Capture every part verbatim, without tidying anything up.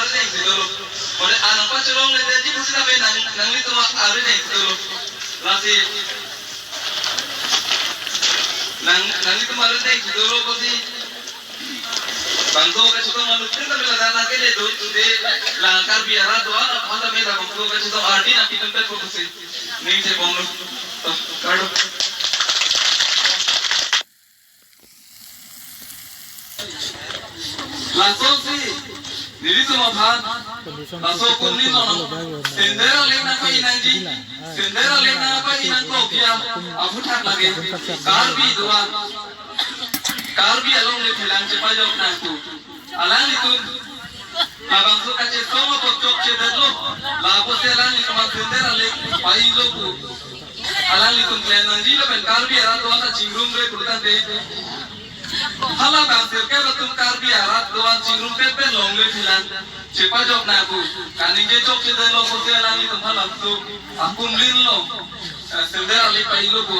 Deng si dolo. Ode anong pachelongledetji pusi tame nang, nanglitum arideng si dolo. Lasi nang, nanglitum arideng si dolo pusi. Bangso kachetong anut tame ladak nangkele do, today la Karbi arat do-an, mata me labangso kachetong ardi nangpidumpet pusi. Ning chebonglo. To, kardom. Laso si, nelitum aphan, laso akumlin along, sender alek nangpai nangji, sender alek nangpai nangkok ya, aphuthak lake, Karbi do-an, Karbi alongle phelang chepajok nangpo. Alanglitum, labangso kachesong apot chokchedetlo, lapusi alanglitum asender alek pailo pu. Alanglitum klem nangji lapen Karbi arat do-an ta chingrumre pulotangte. Hala bang sirkep atum Karbi arat do-an chingrumpet pen longle phelang chepajok nangpo. Kaningje chokchedetlo pusi alanglitum halabangso akumlin along, eh, sender alek pailo pu.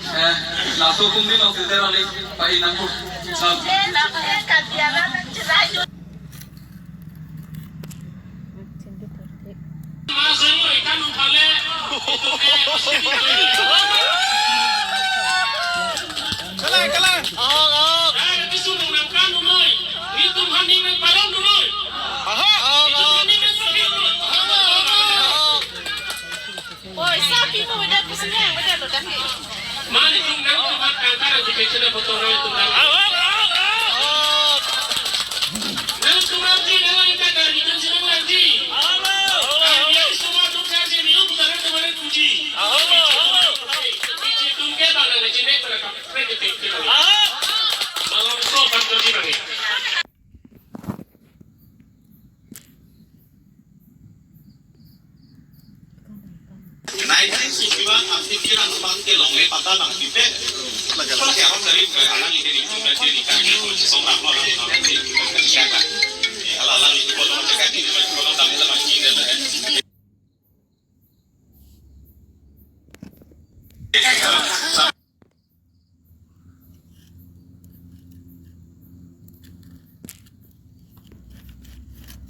Eh, laso akumlin along sender alek pai nangpo. Sa- Oi, sapi mo, weda kusnya, weda lo dah. Mani tung nang tumat angkara di kecil foto roy tung nang. Nang tumat di nang angka dari itu sini lagi. Dia semua tuh kasih ni lu bukan kemarin puji. Isi tungke bang nang cine pada kaprek ketik. Malam so pan kerja lagi. Nineteen sixty-one, Amphi Kirang Pang ke longle patta bang pipe. Pang ke alam dari alang ini di juga jadi kami song ram lo, alang ini di juga jadi siapa. Alang alang itu kalau cakap ini kalau kami sama ini.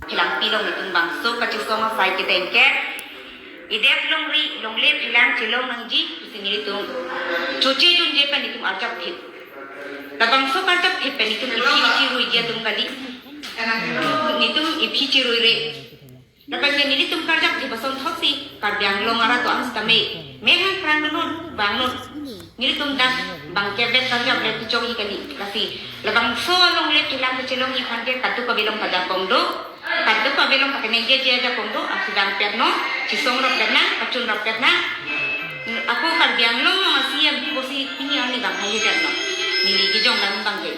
Phelangpi along itum bangso kachesong asai kedeng ke, idet longri longle phelang chelong nangji pusi nelitum choche junje pen itum arjap thip. Labangso karjap thip pen itum iphi chiruiji atum kali. Nelitum iphi chiruire. Lapen ke nelitum karjap thip asonthotsi Karbi Anglong arat do-an sitame mehang prang dunnon, bang non. Nelitum dak bang kevet karjap le kuchong ikani. Lasi labangso alongle phelang kechelongji aphan ke kadokave along pada kong do, kadokave along pakenengjeje ajakong do, asidang pet non, chisong rap pet nang, pachun rap pet nang. Ako Karbi Anglong along a-C E M pusi pini arni bang haihedet non. Neli kejong dam bang ke.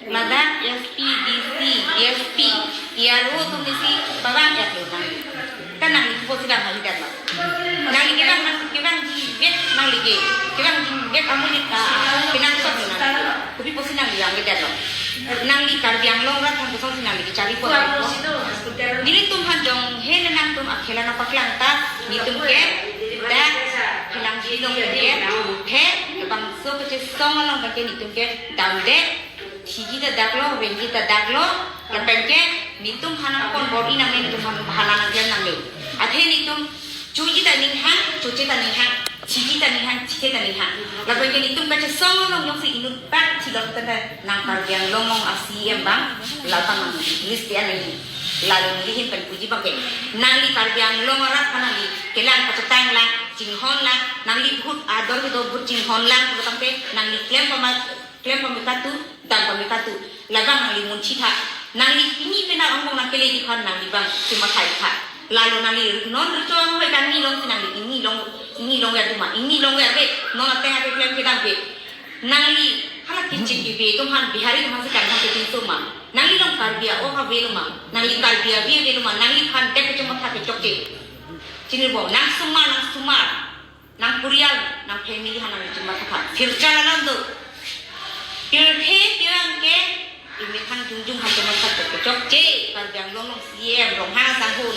Ladak S P, D C, D S P, T R O atum nisi pavang-etlo nang. Kan nangli pusi bang haihedet lo. Nangli kevang nang, kevang jingbek nangli ke. Kevang jingbek amonit ka. Kenangsot nang. Kopi pusi nangli vangvedetlo. Nangli Karbi Anglong arat aphan kosonsi nangli kechari po. Nelitum aphan jong he nangtum akhelan apaklang ta. Nelitum ke dak phelangpi along ke. He, bangso kachesong along ke nelitum ke damde. Thiji ta daklo, vengji ta daklo, lapen ke nelitum aphan nangpon bor-i nangne, nelitum aphan nangklem nangne. Athe nelitum choji ta ninghang, choche ta ninghang, thiji ta ninghang, thithe ta ninghang. Lapen ke nelitum kachesong along jongsi inut bak thilot tangte nang Karbi Anglong along a-C E M bang, la ta nang list dia nangji. Lalu neli ahin pen puji bang ke. Nangli Karbi Anglong arat aphan nangli kelang kachetang lang, chinghon lang, nangli vote ador kedo vote chinghon lang, tangte nangli klem pama klem pame katu, dam pame katu. Labang nangli munchi tha. Nangli pini penang angbong nangkeleji aphan nangli bang chemathai tha. Lalo nangli non recho anghoi kangni longsi nangli pini long, pini longve atum ma, pini longve ave, non ateng ave klem kedam ke. Nangli hala kichik kive atum aphan Bihari atum aphansi kan aphan kepinso ma. Nangli long Karbi a-ok avelo ma. Nangli Karbi avi avelo ma. Nangli aphan dek kechematha kechokche. Chinibo, nang sumar, nang sumar. Nang purial, nang family aphan nangli chematha tha. Future alam do. Pirthe pirang ke, imi aphan jongjong aphan chematha tha kechokche, Karbi Anglong along C E M, Ronghang asangho,